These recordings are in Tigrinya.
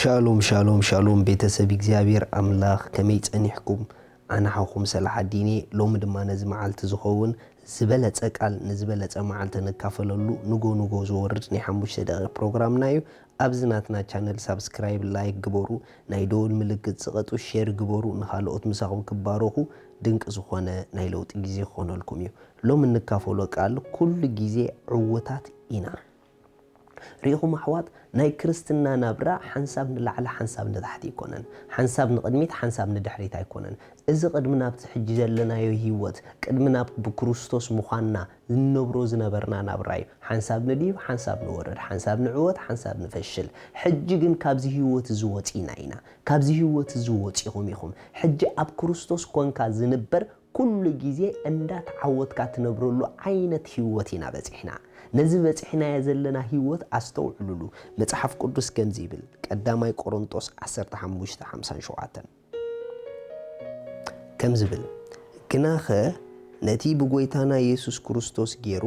ሻሎም ሻሎም ሻሎም ቤተሰብ እግዚኣብሔር ኣምላኽ፣ ከመይ ጸኒሕኩም? ኣነ ሓውኹም ሰላሓዲን እየ። ሎሚ ድማ ነዚ መዓልቲ ዝኸውን ዝበለጸ ቃል ንዝበለጸ መዓልቲ ንካፈለሉ ንጎ ንጎ ዝወርድ ናይ ሓሙሽተ ደቂቕ ፕሮግራምና እዩ። ኣብዚ ናትና ቻነል ሳብስክራይብ፣ ላይክ ግበሩ፣ ናይ ደወል ምልክት ዝቐጡ ሼር ግበሩ፣ ንኻልኦት ምሳኹም ክባረኹ ድንቂ ዝኾነ ናይ ለውጢ ግዜ ክኾነልኩም እዩ። ሎሚ እንካፈሎ ቃል ኩሉ ግዜ ዕዉታት ኢና። ርኢኹም ኣሕዋት፣ ናይ ክርስትና ናብራ ሓንሳብ ንላዕሊ ሓንሳብ ንታሕቲ ኣይኮነን። ሓንሳብ ንቕድሚት ሓንሳብ ንድሕሪት ኣይኮነን። እዚ ቅድሚ ናብቲ ሕጂ ዘለናዮ ህይወት፣ ቅድሚ ናብ ብክርስቶስ ምዃንና ዝነብሮ ዝነበርና ናብራ እዩ። ሓንሳብ ንድይብ፣ ሓንሳብ ንወርድ፣ ሓንሳብ ንዕወት፣ ሓንሳብ ንፈሽል። ሕጂ ግን ካብዚ ህይወት እዚ ወጺና ኢና። ካብዚ ህይወት እዚ ወጺኹም ኢኹም። ሕጂ ኣብ ክርስቶስ ኮንካ ዝንበር ኩሉ ግዜ እንዳተዓወትካ ትነብረሉ ዓይነት ህይወት ኢና በጺሕና። ነዚ በጺሕናዮ ዘለና ህይወት ኣስተውዕሉሉ። መጽሓፍ ቅዱስ ከምዚ ይብል፣ ቀዳማይ ቆሮንጦስ ዓሰርተ ሓሙሽተ ሓምሳን ሸውዓተን ከም ዝብል፣ ግናኸ ነቲ ብጎይታና የሱስ ክርስቶስ ገይሩ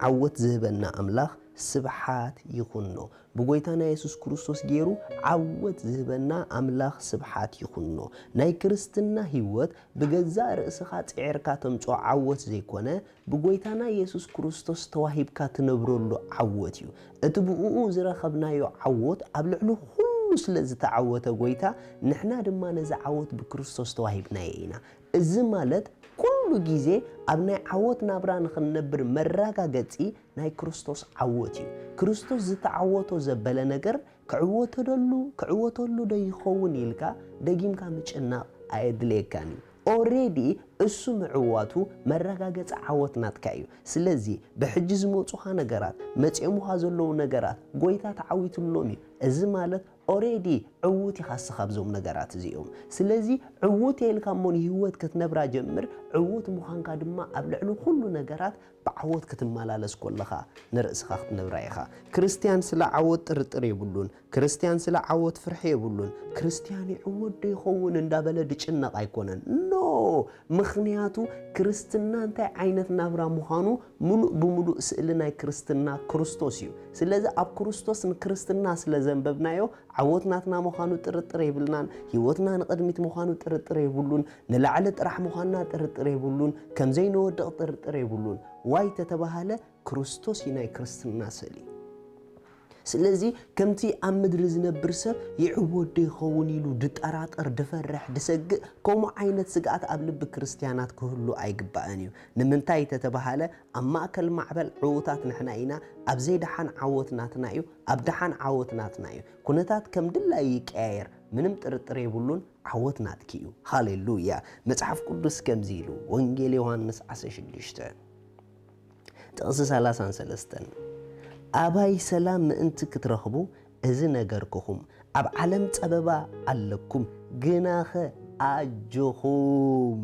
ዓወት ዝህበና ኣምላኽ ስብሓት ይኹኖ። ብጎይታና የሱስ ክርስቶስ ገይሩ ዓወት ዝህበና ኣምላኽ ስብሓት ይኹኖ። ናይ ክርስትና ህይወት ብገዛእ ርእስኻ ጽዒርካ ተምጽኦ ዓወት ዘይኮነ፣ ብጎይታና የሱስ ክርስቶስ ተዋሂብካ ትነብረሉ ዓወት እዩ። እቲ ብእኡ ዝረኸብናዮ ዓወት ኣብ ልዕሊ ኩሉ ስለ ዝተዓወተ ጎይታ፣ ንሕና ድማ ነዚ ዓወት ብክርስቶስ ተዋሂብናዮ ኢና። እዚ ማለት ኩሉ ግዜ ኣብ ናይ ዓወት ናብራ ንኽንነብር መረጋገጺ ናይ ክርስቶስ ዓወት እዩ። ክርስቶስ ዝተዓወቶ ዘበለ ነገር ክዕወተሉ፣ ክዕወተሉ ዶ ይኸውን ኢልካ ደጊምካ ምጭናቕ ኣየድልየካን እዩ። ኦሬዲ እሱ ምዕዋቱ መረጋገጺ ዓወት ናትካ እዩ። ስለዚ ብሕጂ ዝመጹኻ ነገራት፣ መጺኦምኻ ዘለዉ ነገራት ጎይታ ተዓዊትሎም እዩ። እዚ ማለት ኦሬዲ ዕዉት ኢኻ እስኻ ኣብዞም ነገራት እዚኦም። ስለዚ ዕዉት እየ ኢልካ እሞ ንህይወት ክትነብራ ጀምር። ዕዉት ምዃንካ ድማ ኣብ ልዕሊ ኩሉ ነገራት ብዓወት ክትመላለስ ከለኻ ንርእስኻ ክትነብራ ኢኻ። ክርስትያን ስለ ዓወት ጥርጥር የብሉን። ክርስትያን ስለ ዓወት ፍርሒ የብሉን። ክርስትያን ይዕወት ዶ ይኸውን እንዳበለ ድጭነቕ ኣይኮነን። ኖ! ምኽንያቱ ክርስትና እንታይ ዓይነት ናብራ ምዃኑ ምሉእ ብምሉእ ስእሊ ናይ ክርስትና ክርስቶስ እዩ። ስለዚ ኣብ ክርስቶስ ንክርስትና ስለ ዘንበብናዮ ዓወት ናትና ምዃኑ ጥርጥር የብልናን። ህይወትና ንቕድሚት ምዃኑ ጥርጥር የብሉን። ንላዕሊ ጥራሕ ምዃንና ጥርጥር የብሉን። ከም ዘይንወድቕ ጥርጥር የብሉን። ዋይ ተተባሃለ ክርስቶስ እዩ ናይ ክርስትና ስእሊ። ስለዚ ከምቲ ኣብ ምድሪ ዝነብር ሰብ ይዕወት ዶ ይኸውን ኢሉ ድጠራጠር፣ ድፈርሕ፣ ድሰግእ፣ ከምኡ ዓይነት ስግኣት ኣብ ልቢ ክርስትያናት ክህሉ ኣይግባእን እዩ። ንምንታይ ተተባሃለ ኣብ ማእከል ማዕበል ዕዉታት ንሕና ኢና። ኣብ ዘይደሓን ዓወት ናትና እዩ። ኣብ ደሓን ዓወት ናትና እዩ። ኩነታት ከም ድላዩ ይቀያየር፣ ምንም ጥርጥር የብሉን። ዓወት ናትኪ እዩ። ሃሌሉያ። መጽሓፍ ቅዱስ ከምዚ ኢሉ፣ ወንጌል ዮሃንስ ዓሰርተ ሽዱሽተ ጥቕሲ ሰላሳን ሰለስተን፣ ኣባይ ሰላም ምእንቲ ክትረኽቡ እዚ ነገርኩኹም። ኣብ ዓለም ጸበባ ኣለኩም፣ ግናኸ ኣጆኹም፣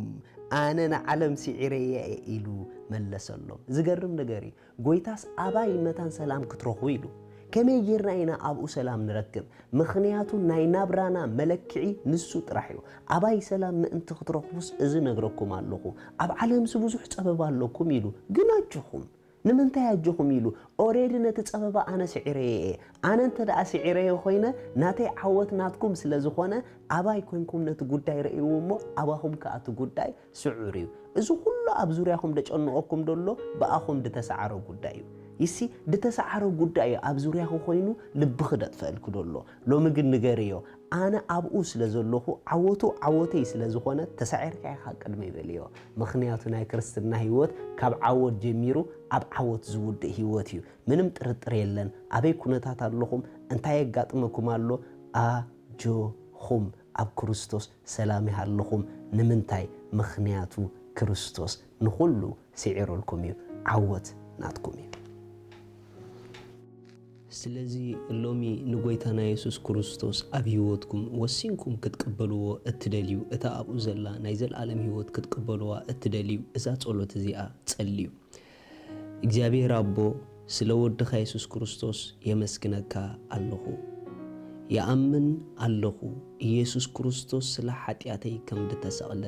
ኣነ ንዓለም ስዒረያ እየ ኢሉ መለሰሎም። ዝገርም ነገር እዩ። ጎይታስ ኣባይ መታን ሰላም ክትረኽቡ ኢሉ። ከመይ ጌርና ኢና ኣብኡ ሰላም ንረክብ? ምኽንያቱ ናይ ናብራና መለክዒ ንሱ ጥራሕ እዩ። ኣባይ ሰላም ምእንቲ ክትረኽቡስ እዚ ነግረኩም ኣለኹ። ኣብ ዓለምሲ ብዙሕ ጸበባ ኣለኩም ኢሉ። ግን ኣጆኹም። ንምንታይ ኣጆኹም ኢሉ? ኦሬዲ ነቲ ጸበባ ኣነ ስዒረዮ እየ። ኣነ እንተ ደኣ ስዒረዮ ኮይነ፣ ናተይ ዓወት ናትኩም ስለ ዝኾነ፣ ኣባይ ኮንኩም ነቲ ጉዳይ ረእይዎ እሞ፣ ኣባኹም ከኣ እቲ ጉዳይ ስዑር እዩ። እዚ ኩሉ ኣብ ዙርያኹም ደጨንቐኩም ደሎ ብኣኹም ድተሰዓረ ጉዳይ እዩ። ይሲ ድተሰዓረ ጉዳይ እዩ ኣብ ዙርያኹ ኮይኑ ልብኺ ደጥፈእልኪ ደሎ። ሎሚ ግን ንገርዮ፣ ኣነ ኣብኡ ስለ ዘለኹ ዓወቱ ዓወተይ ስለ ዝኾነ ተሳዒርካ ኢኻ ቅድመይ በልዮ። ምኽንያቱ ናይ ክርስትና ህይወት ካብ ዓወት ጀሚሩ ኣብ ዓወት ዝውድእ ህይወት እዩ። ምንም ጥርጥር የለን። ኣበይ ኩነታት ኣለኹም? እንታይ የጋጥመኩም ኣሎ? ኣጆኹም። ኣብ ክርስቶስ ሰላም ይሃልኹም። ንምንታይ? ምኽንያቱ ክርስቶስ ንኹሉ ስዒሩልኩም እዩ። ዓወት ናትኩም እዩ። ስለዚ ሎሚ ንጎይታና የሱስ ክርስቶስ ኣብ ህይወትኩም ወሲንኩም ክትቅበልዎ እትደልዩ፣ እታ ኣብኡ ዘላ ናይ ዘለኣለም ህይወት ክትቅበልዋ እትደልዩ፣ እዛ ጸሎት እዚኣ ጸልዩ። እግዚኣብሔር ኣቦ፣ ስለ ወድኻ የሱስ ክርስቶስ የመስግነካ ኣለኹ። ይኣምን ኣለኹ፣ ኢየሱስ ክርስቶስ ስለ ሓጢኣተይ ከም ድተሰቕለ፣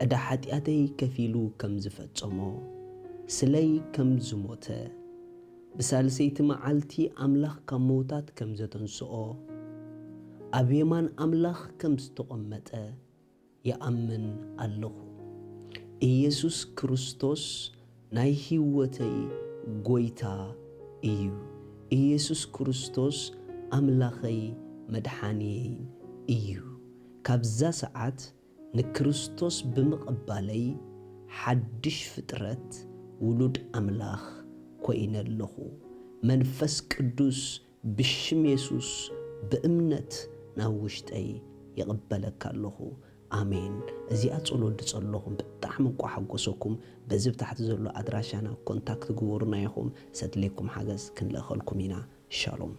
ዕዳ ሓጢኣተይ ከፊሉ ከም ዝፈጸሞ፣ ስለይ ከም ዝሞተ፣ ብሳልሰይቲ መዓልቲ ኣምላኽ ካብ ምዉታት ከም ዘተንስኦ፣ ኣብ የማን ኣምላኽ ከም ዝተቐመጠ ይኣምን ኣለኹ። ኢየሱስ ክርስቶስ ናይ ህይወተይ ጎይታ እዩ። ኢየሱስ ክርስቶስ ኣምላኸይ መድሓንየይን እዩ። ካብዛ ሰዓት ንክርስቶስ ብምቕባለይ ሓድሽ ፍጥረት ውሉድ ኣምላኽ ኮይነ ኣለኹ። መንፈስ ቅዱስ ብሽም የሱስ ብእምነት ናብ ውሽጠይ ይቕበለካ ኣለኹ። ኣሜን። እዚኣ ጸሎት ድጸለኹም ብጣዕሚ እንቋ ሓጎሰኩም። በዚ ብታሕቲ ዘሎ ኣድራሻና ኮንታክት ግበሩና ኢኹም። ሰድሌኩም ሓገዝ ክንልእኸልኩም ኢና። ሻሎም።